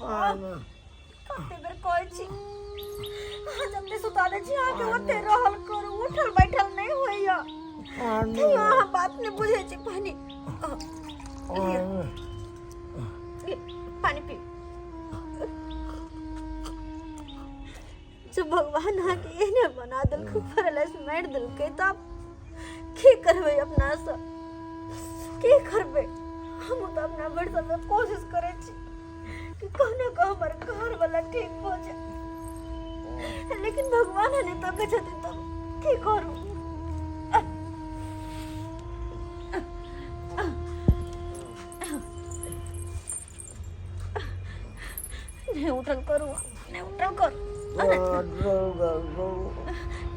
कते बेर कहै छी अहाँ जते सुता दै छी अहाँके ओते रहल करू उठल बैठल नहि होइया तैयो अहाँ बात नहि बुझै छी पानि लिअ लिअ, पानि पी जब भगवान अहाँके एहने बना देलकै पैरालाइज मारि देलकै तऽ आब की करबै अपनासँ की करबै हम तऽ अपना भरि सबमे कोशिश करै छी कि कहुना कऽ हमर घरवला ठीक भऽ जाय लेकिन भगवान नहि तकै छथिन तऽ की करू नहि उठल करू नहि उठल करू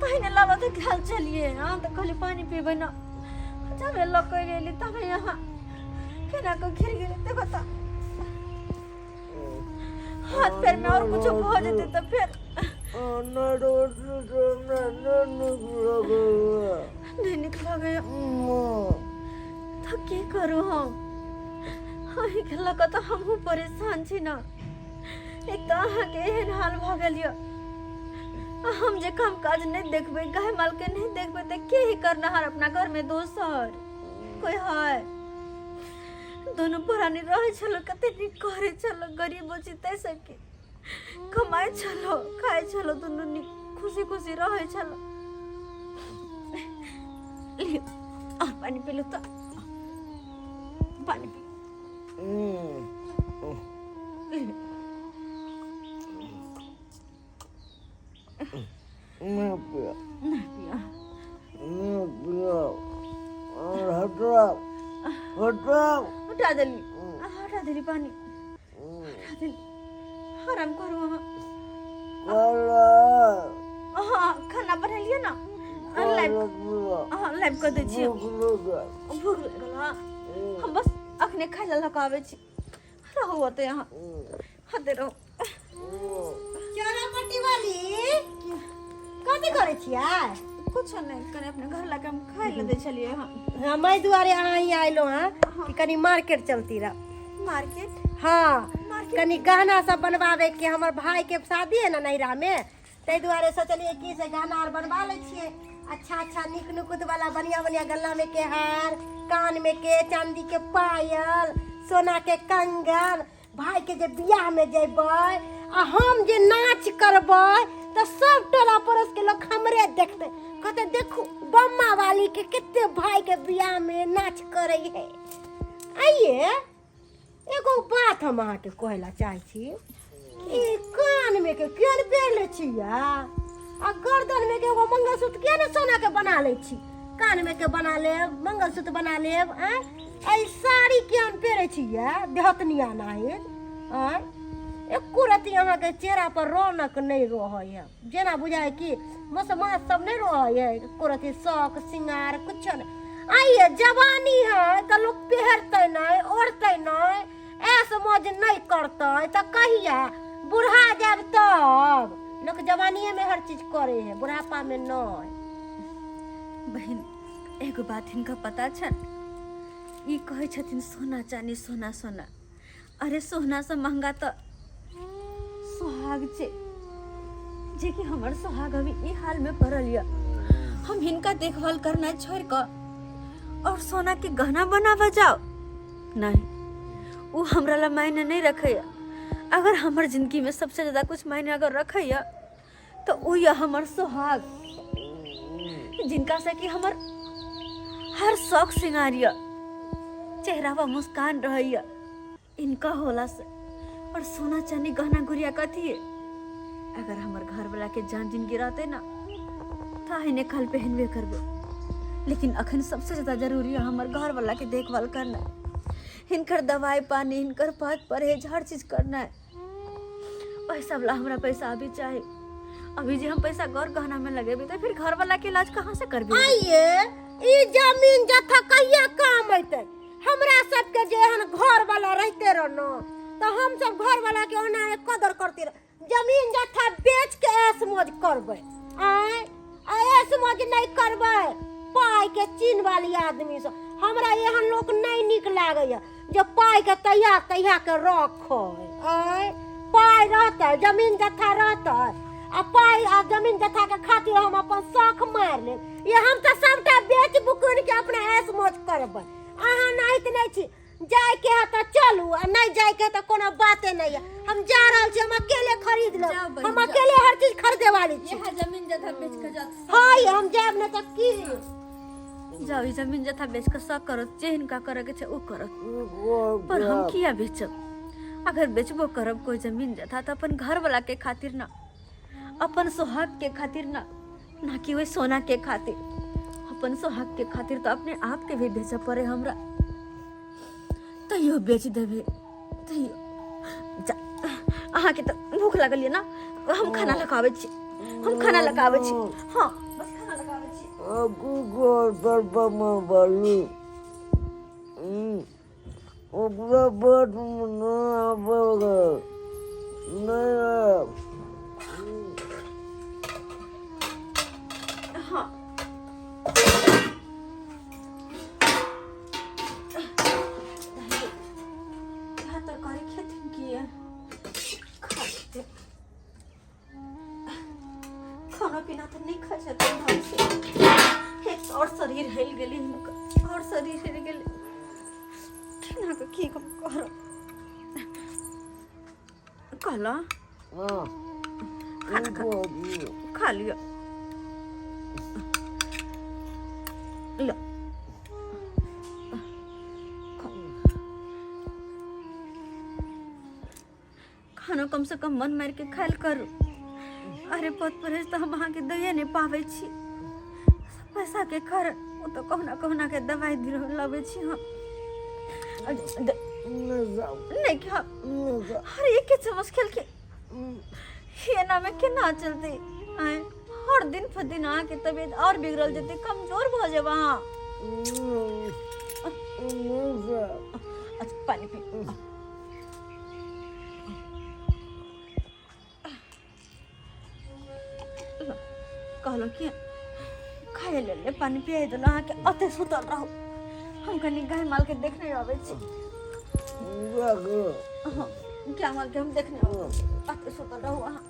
पहिने लाबऽ तऽ खायल चलिए अहाँ तऽ कहली पानि पीबै ने जबे लऽ कऽ एली तबे यहाँ केना कऽ घिर गेलै देखो तऽ हाथ पैर में और कुछो भऽ जेतै तऽ फेर नहि नीक लगैया तऽ की करू हम अहीँके लऽ कऽ तऽ हमहूँ परेशान छी ने एक तऽ अहाँके एहन हाल भऽ गेल यऽ आ हम जे काम काज नहि देखबै गाय मालके नहि देखबै तऽ के ही करनहार अपना घरमे दोसर कोइ है दुनू प्राणी रहै छलो कते नीक करै छलो गरीबो छी ताहि सबके कमाइ छलो खाइ छलो दुनू नीक खुशी खुशी रहै छलो लियौ और पानि पी लू तऽ पानि पी लियौ। नहि पिया हटा देली हटा देली पानि हटा देली आराम करू अहाँ अहाँ खाना बनेलियै ने लाइव अहाँ लाइव कऽ दै छियै भूख लागल हँ हम बस अखने खाइ लए लऽ कऽ आबै छी रहू ओतै अहाँ हते रहू चोरा पट्टी वाली कथी करै छियै कुछो नहि कनि अपने घर लाके हम खाइ लए दै छलियै हँ हम एहि दुआरे अहाँ यहाँ अयलहुँ हँ कि कनि मार्केट चलती रह मार्केट हाँ मार्केट कनि गहना सब बनवावे के हमर भाई के शादी है ना नैहरा में ताहि दुआरे सोचलियै कि से गहना आर बनवा लै छियै अच्छा अच्छा नीक नुकुत वाला बढ़िया बढ़िया गला में के हार कान में के चांदी के पायल सोना के कंगन भाई के जे बियाह में जेबै आ हम जे नाच करबै तऽ सब टोला पड़ोस के लोग हमरे देखते कहते देखू बम्मा वाली के कते भाई के बियाह में नाच करे है आइए एगो बात हम अहाँके कहै ला चाहै छी ई कान में के किया ने पहिर लै छियै आ गर्दन में के एगो मंगलसूत्र किया ने सोना के बना लै छी कान में के बना लेब मंगलसूत्र बना लेब आँय एहि साड़ी किया ने पहिरै छियै देहतनिया नाहित आँय एको रत्ती अहाँके चेहरा पर रौनक नहि रहै है जेना बुझाइ कि मसमास सब नहि रहै है एको रत्ती शौक सिंगार कुछो नहि आइए जवानी है तऽ लोक पहिरतै नहि ओढ़तै नहि ऐस मौज नहि करतै तऽ कहिया बुढ़ा जायब तब लोक जवानिए में हर चीज करे है बुढ़ापा में नहीं बहिन एगो बात हिनका पता छनि ई कहै छथिन सोना चानी सोना सोना अरे सोना से महंगा तऽ सोहाग छै जेकि हमर सोहाग अभी ई हाल में पड़ल यऽ हम हिनका देखभाल करना छोड़ कऽ और सोना के गहना बनाबऽ जाओ नहीं वो हमरा ला मायने नहीं रखैया अगर हमर जिंदगी में सबसे ज्यादा कुछ मायने अगर रखैया तो उ यऽ हमर सोहाग जिनका से कि हमर हर शौक श्रृंगार यऽ चेहरा पर मुस्कान रहैया इनका होला से और सोना चांदी गहना गुड़िया कथी है अगर हमर घर वाला के जान जिंदगी रहते ना तो अहिने कल पहनबे करबे लेकिन अखन सबसे ज्यादा जरूरी है हमर घर वाला के देखभाल करना हिनकर दवाई पानी हिनकर पात परहेज हर चीज करना है ओहि सब ला हमरा पैसा अभी चाही अभी जे हम पैसा गौर गहना में लगेबे तो फिर घर वाला के इलाज कहाँ से करबे आइए ई जमीन जथा कहिया काम अयतै हमरा सबके जे एहन घर वाला रहते रह न तऽ हम सब घर वाला के ओना कदर करते रह जमीन जथा बेच के ऐश मौज करबै आँय आ ऐश मौज नहि करबै पाइ के चीन वाली आदमी सब हमरा एहन लोक नहि नीक लागैया जे पाइ के तहिया तहिया के रखै आँय जमीन जथा रहतै आ पाइ आ जमीन जथा के खातिर हम अपन शौख मारि लेब ये हम तऽ सबटा बेच बुकुन के अपना ऐश मौज करबै अहाँ नाहित नहि छी जाय के है तऽ चलू आ नहि जाय के है तऽ कोनो बाते नहि है हम जा रहल छी हम अकेले खरीद जाओ लेब बहिन, हम जाओ। अकेले हर चीज खरीदे वाली छी इएह जमीन जथा बेच के जाओ हाँ ये हम जायब नहि तऽ की जाओ ई जमीन जथा बेच के सब करो जे हिनका करे के छै ओ करो पर हम किया बेचब अगर बेचबो करब कोई जमीन जथा तऽ अपन घर वाला के खातिर ना अपन सुहाग के खातिर ना ना कि वही सोना के खातिर अपन सुहाग के खातिर तो अपने आप के भी बेचे पड़े हमरा तैयो बेच देबे तैयो जा अहाँके तऽ भूख लागल यऽ ना हम खाना लगाबै छी हम खाना लगाबै छी हाँ बस खाना लगाबै छी ओकरा बड नहि आबै नहि आयब हाँ इएह तरकारी खेथिन की खा लेते खाना पीना तऽ नहि खाइ छथिन ढङ्गसँ एक तऽ आओर शरीर हिल गेलै हुनकर आओर शरीर हिल गेलै केना कऽ की हम करब कहलहुँ हँ खाना खा खा लिअ ल खानो कम से कम मन मारि के खायल करू अरे पद परहेज तऽ हम अहाँके दैए नहि पाबै छी सब पैसा के कारण ओ तऽ कहुना कहुना के दवाइ लबै छी हम नहि खाब अरे एके चम्मच खेलके एना में केना चलतै आँय हर दिन पर दिन अहाँके तबियत आओर बिगड़ल जेतै कमजोर भऽ जेब अहाँ अच्छा पानि पी कहलहुँ कि खाय ले ले पानि पियाइ देलहुँ अहाँके अते सुतल रहू हम कनि गाय मालके देखने अबै छी हँ गाय मालके हम देखने अबै छी अते सुतल रहू अहाँ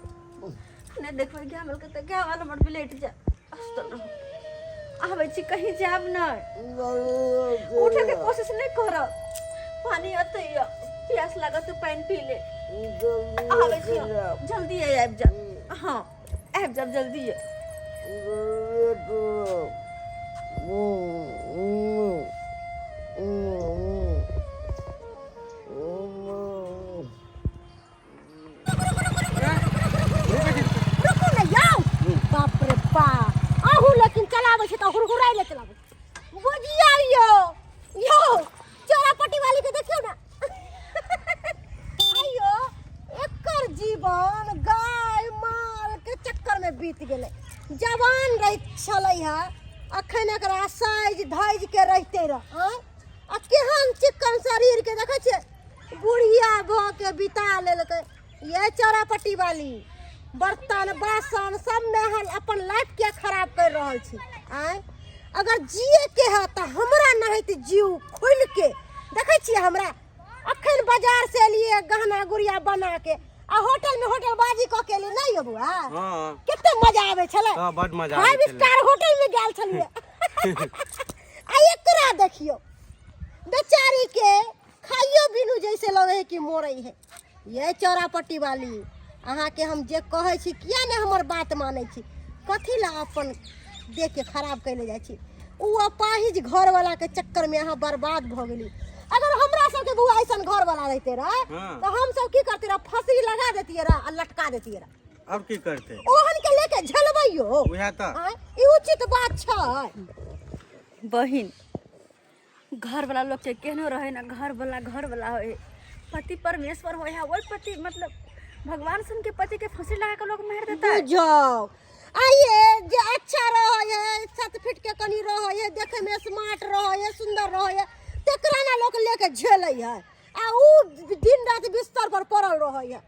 नहि देखबै गाय मालके तऽ गाय माल हमर बिलटि जायत सुतल रहू आबै छी कहीं जायब नहि उठे के कोशिश नहीं करब पानी अते यऽ प्यास लागत तऽ पानि पी ले आबै छी हम। जल्दी आबि जायब हँ आबि जायब जल्दी रुकू ने यौ बाप रे बा अहूँ लेकिन चलाबै छी तऽ हुरहुराइ ले चलाबै छी। बुझियौ यौ यौ चोरापट्टी वाली के देखियौ ने आइयो एकर जीवन गाय माल के चक्कर में बीत गेलै जवान रह छलै है अखन एकरा साइज धैज के रहिते रह आँय? आ केहन चिक्कन शरीर के देखै छियै बुढ़िया भऽ के बिता लेलकै ये चौरापट्टी वाली बर्तन बासन सब में अहाँ अपन लाइफ के खराब कर रहल छी आँय अगर जिए के है तऽ हमरा नहित जीव खुलि के देखै छियै हमरा अखन बाजार से एलियै गहना गुड़िया बना के आ होटल में होटल बाजी कऽ के एलियै नहि यौ बौआ हाँ कते मजा आबै छलै हाँ बड मजा फाइव आबै छलै स्टार होटल में गेल छलियै आ एकरा देखियौ बेचारी के खाइयो बिनु जैसे लगे है कि मरे है ये चौरापट्टी वाली अहाँके हम जे कहै छी किया नहि हमर बात मानै छी कथी लए अपन देह के खराब कैले जाइ छी ओ अपाहिज घरवाला के चक्कर में अहाँ बर्बाद भऽ गेली अगर हमरा सबके बौआ ऐसन घरवाला रहते रह हाँ। तऽ हम सब की करते रह फांसी लगा देतियै रह आ लटका देतियै रह और की करते ओहन के लेके झेलबैयो उएह तऽ आँय, ई उचित बात छै बहिन घरवला लोकके केहनो रहै ने घरवला घरवला होइ पति परमेश्वर होइ है ओहि पति मतलब भगवान सुन के पति के फांसी लगा के लोग मार देता है बुझाओ आइए जे अच्छा रहै है 7 फीट के कनी रहै है देखे में स्मार्ट रहै है सुंदर रहै है तेकरा ना लोक लेके झेलै है आ उ दिन रात बिस्तर पर पड़ल रहै है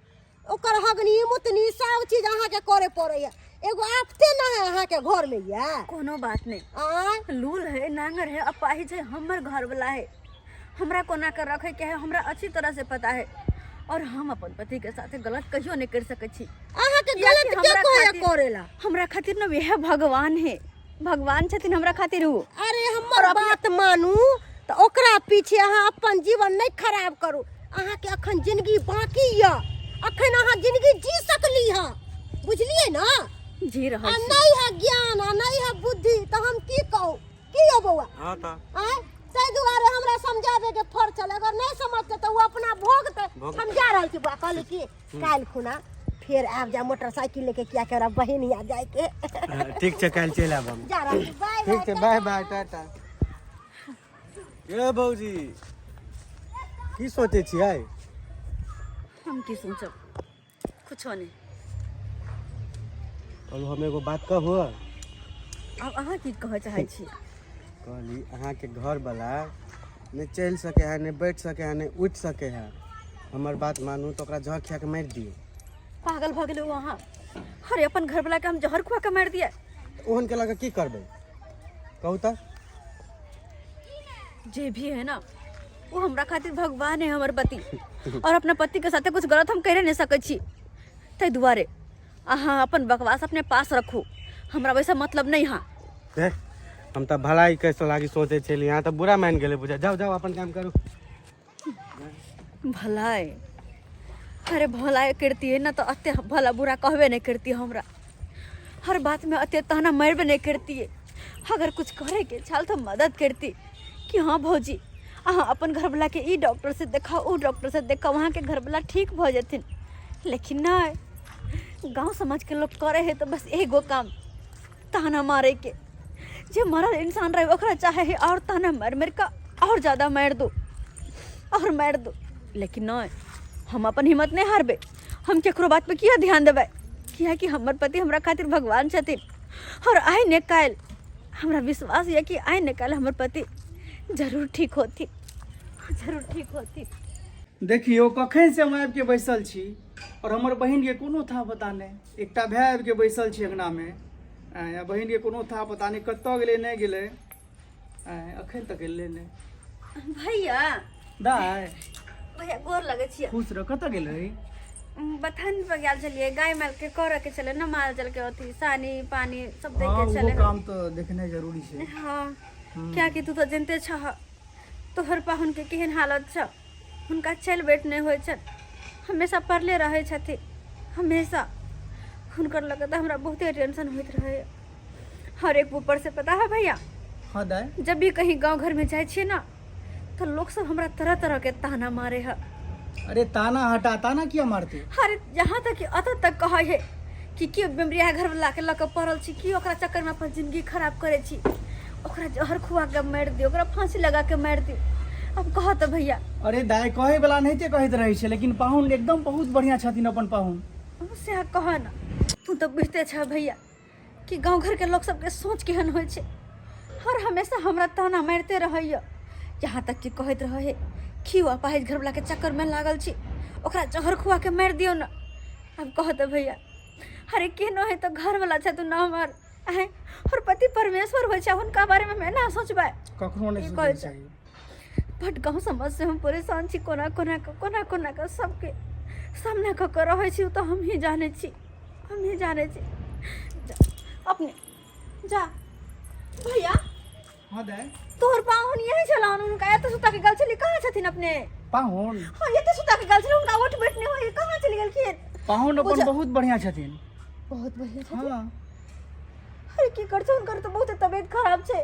ओकर हगनी मुतनी सब चीज अहाँके करे पड़ै है एगो आफते ना है अहाँके घर में ये कोनो बात नहीं आँय लूल है नांगर है अपाहिज है हमर घर वाला है हमरा कोना के रखे के है हमरा अच्छी तरह से पता है और हम अपन पति के साथे गलत कहियो नहीं कर सकै छी। अहाँके कियाकि गलत के हमरा कहैया खातिर- करेला? हमरा खातिर ने वएह भगवान है, भगवान छथिन हमरा खातिर उ। अरे हमर बात मानू तऽ ओकरा पीछे अहाँ अपन जीवन नहि खराब करू। अहाँके अखन जिंदगी बाकी यऽ, अखन अहाँ जिंदगी जी सकली हँ, बुझलियै ने? जी रहल आ छी। नहि है ज्ञान आ नहि है बुद्धि तऽ हम की कहू? की यौ बौआ? हाँ तऽ। आँय, ताहि दुआरे हमरा समझाबे के फर्ज छल, अगर नहि समझतै तऽ ओ अपना भोगतै। भोग- हम जा रहल छी बौआ, कहली कि काल्हि खुना फेर आबि जा मोटरसाइकिल लेके, किया कि हमरा बहिन यहाँ जाइके। हाँ, ठीक छै, काल्हि चलि आयब हम। जा रहल छी, बाय। ठीक छै, बाय बाय, टाटा। ये भौजी, की सोचै छियै? हम की सोचब, कुछो नहीं। कहलहुँ हम एगो बात कहू? आब अहाँ की कहऽ चाहै छी? कहली अहाँके घरवला नहि चलि सकै है, नहि बैठ सकै है, नहि उठि सकै है। हमर बात मानू तऽ ओकरा जहर खिया के मारि दियौ। पागल भऽ गेलहुँ अहाँ? अरे अपन घरवला के हम जहर खुआ के मारि दिए? ओहन के लऽ कऽ की करबै, कहू तऽ? जे भी है ना, वो हमरा खातिर भगवान है हमर पति, और अपना पति के साथे कुछ गलत हम करे नहीं सकै छी। ताहि दुआरे अहाँ अपन बकवास अपने पास रखू, हमरा वैसा मतलब नहीं। हाँ देख, हम तऽ भलाई कैसे लागी सोचै छलियै, अहाँ तऽ बुरा मानि गेलै बुझा। जाउ जाउ, अपन काम करू। भलाई, अरे भलाई करती ना तो अते भला बुरा कहबे नहीं करती, हमरा हर बात में अते ताना मारबे नहीं करती। अगर कुछ करे के छाल तो मदद करती कि हाँ भौजी, अहाँ अपन घरवला के ई डॉक्टर से देखाओ, ऊ डॉक्टर से देखाओ, वहाँ के घरवला ठीक भऽ जेथिन। लेकिन नहीं, गांव समाज के लोग करे है तो बस एगो काम, ताना मारे के। जे मरल इंसान रहे ओकरा चाहे है और ताना मार मार का और ज़्यादा मार दो और मार दो। लेकिन नहीं, हम अपन हिम्मत नहीं हारबे। हम केकरो बात पे किया ध्यान देबै? कियाकि हमर पति हमरा खातिर भगवान छथिन, और आइ ने काल्हि हमरा विश्वास यऽ कि आइ ने काल्हि हमर पति जरूर ठीक होथिन, जरूर ठीक होथिन। देखियौ, कखन से हम आबिके बैसल छी और हमर बहिनके कोनो था पता नहि। एकटा भाय आबिके बैसल छी अङ्गनामे आँय, आ बहिनके कोनो था पता नहि, कतऽ गेलै नहि गेलै आँय, अखन तक एलै नहि। भैया। दाय। भैया, गोर लगै छियै। खुश रह। कतऽ गेल रही? बथान पर गेल छलियै, गाय माल के करऽ के छलै ने, माल जाल के अथी सानी पानी सब दै हाँ के ओहो छलै। काम तऽ देखनाइ जरूरी छै। हाँ, कियाकि तू तऽ जनते छह तोहर पाहुन के केहन हालत छ। हुनका चलि बैठ नहि होइ छनि, हमेशा पड़ले रहै छथिन हमेशा। हुनकर लऽ कऽ तऽ हमरा बहुते टेंशन होइत रहैए। हर एक ऊपर से पता है भैया? हाँ दाय। जब भी कहीं गांव घर में जाइ छियै ना तो लोग सब हमरा तरह तरह के ताना मारे है। अरे ताना हटा, ताना किया मारते? अरे यहाँ तक कि अत तक कहै है कि की बेमरिया घर वाला के लऽ कऽ पड़ल छी, की ओकरा चक्कर में अपन जिंदगी खराब करै छी, ओकरा जहर खुआ के मारि दियौ, ओकरा फांसी लगा के मारि दियौ। अब कह तऽ भैया। अरे दाय, कहै वाला नहिते कहैत रहै छै, लेकिन पाहुन एकदम बहुत बढ़िया छथिन अपन पाहुन। सएह कह न, तू तऽ बुझिते छह भैया कि गाँव घरके लोक सबके सोच केहन होइ छै। हर हमेशा हमरा ताना मारिते रहैए, यहाँ तक कि कहैत रहै है कि ओ अपाहिज घरवलाके चक्करमे लागल छी, ओकरा जहर खुआ के मारि दियौ न। आब कह तऽ भैया, अरे केहनो है तऽ घरवला छथुन न हमर। आँय, और पति परमेश्वर होइ छै, हुनका बारेमे हम एना सोचबै? कखनो नहि की सोचैके कहै छै? चाही। बट गाँव समाज से हम परेशान छी, कोना कोना कऽ कोना कोना कऽ सबके सामना कऽ कऽ रहै छी, ओ तऽ हमही जानै छी, हमही जानै छी। जा, अपने जा भैया। हाँ दाय। तोहर पाहुन यही छलाहन, हुनका एतऽ सुता के गेल छली, कहाँ छथिन अपने? पाहुन? हाँ, एतऽ सुता के गेल छली, हुनका उठ बैठ नहि होइए, कहाँ चलि गेलखिन? पाहुन अपन बुझा- बहुत बढ़िया छथिन। बहुत बढ़िया छथिन? हाँ। अरे की कर छै, हुनकर तऽ बहुत तबियत खराब छै,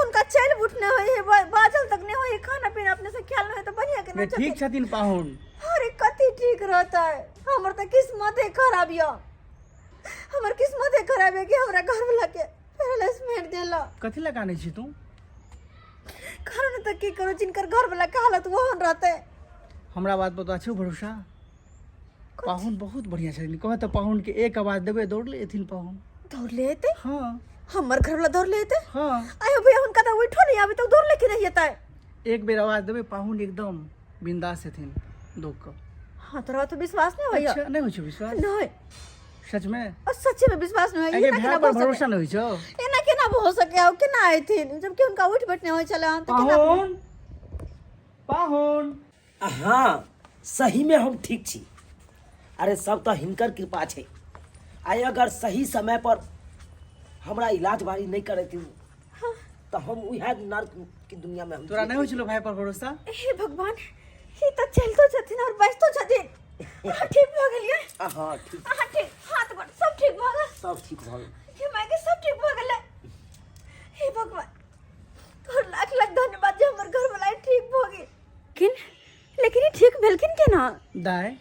हुनका चलि उठ नहि होइ है, बाजल तक नहि होइ है, खाना पीना अपने से ख्याल नहि होइ तऽ बढ़िया केना नहीं, ठीक छथिन पाहुन। अरे कथी ठीक रहतै, हमर तऽ किस्मते खराब यऽ, हमर किस्मते खराब यऽ कि हमरा घरवला के पैरालिसिस देला। कथी लए कानै छी तू? कारण तऽ की करू, जिनकर घरवला के हालत ओहन रहतै। हमरा बात पर तो छौ भरोसा? पाहुन बहुत बढ़िया छथिन। कह तऽ पाहुन के एक आवाज देबै, दौड़ले एथिन पाहुन। दौड़ले एतै? हाँ। हमर घरवला दौड़ले एतै? हाँ। आयो भैया, हुनका तऽ उठो नहीं आबै तऽ दौड़ले के नहीं एतै? एक बेर आवाज देबै, पाहुन एकदम बिंदास हेथिन दौड़ कऽ। हाँ, तोरा तो विश्वास नहीं होइया। अच्छा, नहीं होइ छौ विश्वास? नहीं। सच में? और सच्चे में विश्वास नहीं होइया। एगे एना भाय केना पर भऽ सकै? भरोसा नहीं होइ छौ? एना केना भऽ सकै? आउ केना एथिन, जबकि हुनका उठ बैठ नहीं होइ छलै हन, तऽ केना? पाहुन, पाहुन। हाँ। सहीमे हम ठीक छी। अरे सब तऽ हिनकर कृपा छै। आइ अगर सही समय पर हमरा इलाज बारी नहि करेथिन तऽ हम उएह नर्क के दुनिया में हम तोरा नहि होइ छलो भाई पर भरोसा? हे भगवान, ई तऽ चलितो छथिन और बैसतो छथिन। अहाँ ठीक भऽ गेलियै? हाँ ठीक। अहाँ ठीक, हाथ गोड़ सब ठीक भऽ गेल? सब ठीक भऽ गेल। हे माय के सब ठीक भऽ गेलै। हे भगवान, तोहर लाख लाख धन्यवाद जे हमर घरवला ठीक भऽ गेल। लेकिन लेकिन ई ठीक भेलखिन केना? दाय,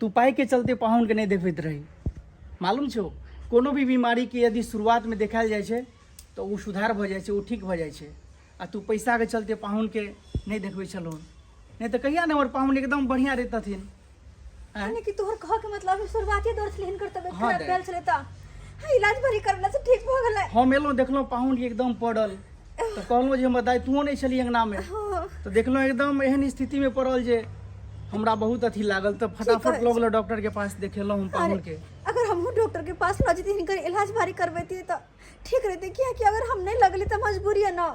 तू पाई के चलते पाहुन के नहीं देखबैत रही। मालूम छौ, कोनो भी बीमारी के यदि शुरुआत में देखायल जाइ छै तऽ ओ सुधार भऽ जाइ छै, ओ ठीक भऽ जाइ छै। आ तू पैसा के चलते पाहुन के नहीं देखबै छलहुन, नहीं तऽ कहिया ने हमर पाहुन एकदम बढ़िया रहितथिन। आँय? यानी कि तोहर कह के मतलब शुरुआती दौर छलै हिनकर तबियत हाँ, खराब दाइ। भेल छलै तऽ हाँ, इलाज भरी करला से ठीक भऽ गेलै। हम एलहुँ, देखलहुँ पाहुन के एकदम पड़ल, तऽ कहलहुँ जे हमर दाइ तूहो नहि छली अंगनामे, हाँ। तऽ देखलहुँ एकदम एहन स्थितिमे पड़ल जे हमरा बहुत अथी लागल, तऽ फटाफट कहै लऽ गेलहुँ डॉक्टर के पास, देखेलहुँ हम पाहुन के। अगर हमहूँ डॉक्टर के पास लऽ जैती, हिनकर इलाज भारी करबैती तऽ ठीक रहते, कियाकि अगर हम नहीं लगली तऽ मजबूरी है ना,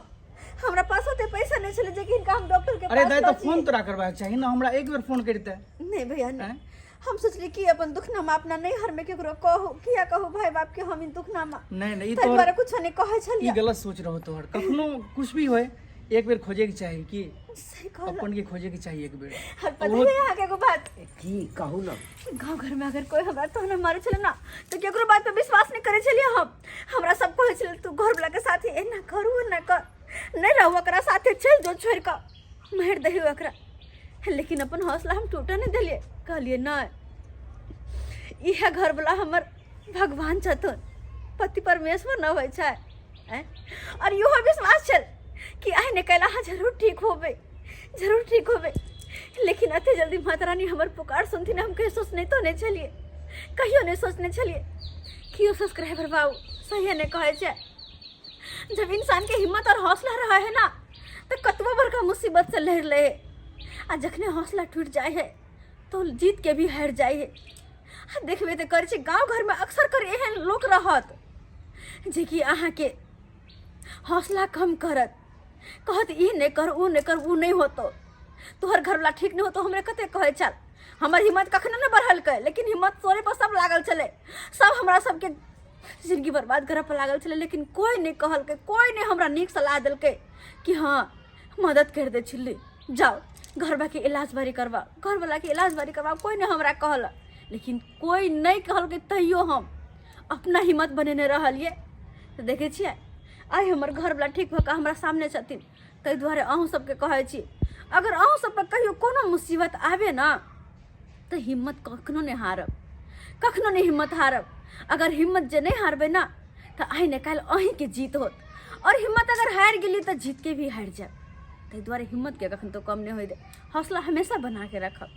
हमरा पास ओते पैसा नहीं छलै जे कि हिनका हम डॉक्टर के अरे पास दाइ, लऽ तऽ फोन जइयै। तोरा करबाक चाही ने, हमरा एक बेर फोन करिते। नहीं भैया नहीं, आँय? हम सोचली कि अपन दुखनामा अपना नैहर में केकरो कहू, किया कहू भाई बाप के हम ई दुखनामा। नहीं नहीं, ई ताहि तोहर दुआरे कुछो नहीं कहै ई छलियै। गलत सोच रहो तोहर। कखनो कुछ भी होए एक बेर खोजे के चाही कि सही कहलहुँ। अपन के खोजे के चाही एक बेर। और पता है अहाँके एगो बात? की कहू ना। गाँव घर में अगर कोई हमरा तहन मारे छलै ना तऽ केकरो बात पे विश्वास नहीं करे छलियै हम। हमरा सब कहै छलै तू घर वाला के साथे एना करू एना कर, नहीं रहू ओकरा साथे, चलि जो छोड़ि कऽ, मारि दही ओकरा। लेकिन अपन हौसला हम टूटऽ नहीं देलियै, कहलियै नहीं, इएह घर वाला हमर भगवान छथुन, पति परमेश्वर न होइ छै। आँय? और इहो विश्वास छल कि आइ ने काल्हि अहाँ जरूर ठीक होबै, जरूर ठीक होबै। लेकिन एते जल्दी माता रानी हमर पुकार सुनथिन हम कहियो सोचने तो नहीं छलियै, कहियो नहीं सोचने छलियै। कियो सब्सक्राइबर बाबू सही नहीं कहै छै, जब इंसान के हिम्मत और हौसला रहे है ना तो कतबो बड़का मुसीबत से लड़ ले, आ जखने हौसला टूट जाए है तो जीत के भी हार जाए है। आ देखबे तऽ करै छै गाँव घरमे अक्सर कर एहन लोक रहत जेकि अहाँके हौसला कम करत, कहत ई नहि कर ओ नहि कर, ओ नहि होतो, तोहर घरवला ठीक नहि होतो। हमरे कते कहै छल, हमर हिम्मत कखनो नहि बढ़लकै, लेकिन हिम्मत तोरे पर सब लागल छलै, सब हमरा सबके जिंदगी बर्बाद करऽ पर लागल छलै, लेकिन कोइ नहि कहलकै, कोइ नहि हमरा नीक सलाह देलकै कि हँ मदद करि दै छली, जाओ घरवाके इलाज बारी करवाओ, घरवलाके इलाज बारी करवाओ। कोइ नहि हमरा कहलक, लेकिन कोइ नहि कहलकै तैयो हम अपना हिम्मत बनेने रहलियै। तऽ देखै छियै आइ हमर घरवला ठीक भऽ कऽ हमरा सामने छथिन। ताहि दुआरे अहूँ सबके कहै छी, अगर अहूँ सबपर कहियो कोनो मुसीबत आबे ने तऽ हिम्मत कखनो नहि हारब, कखनो नहि हिम्मत हारब। अगर हिम्मत जे नहि हारबै ने तऽ आइ ने काल्हि अहीँके जीत होत, और हिम्मत अगर हारि गेली तऽ जीतके भी हारि जायब। ताहि दुआरे हिम्मतके कखनो कम नहि होइ दे, हौसला हमेशा बनाके रखब।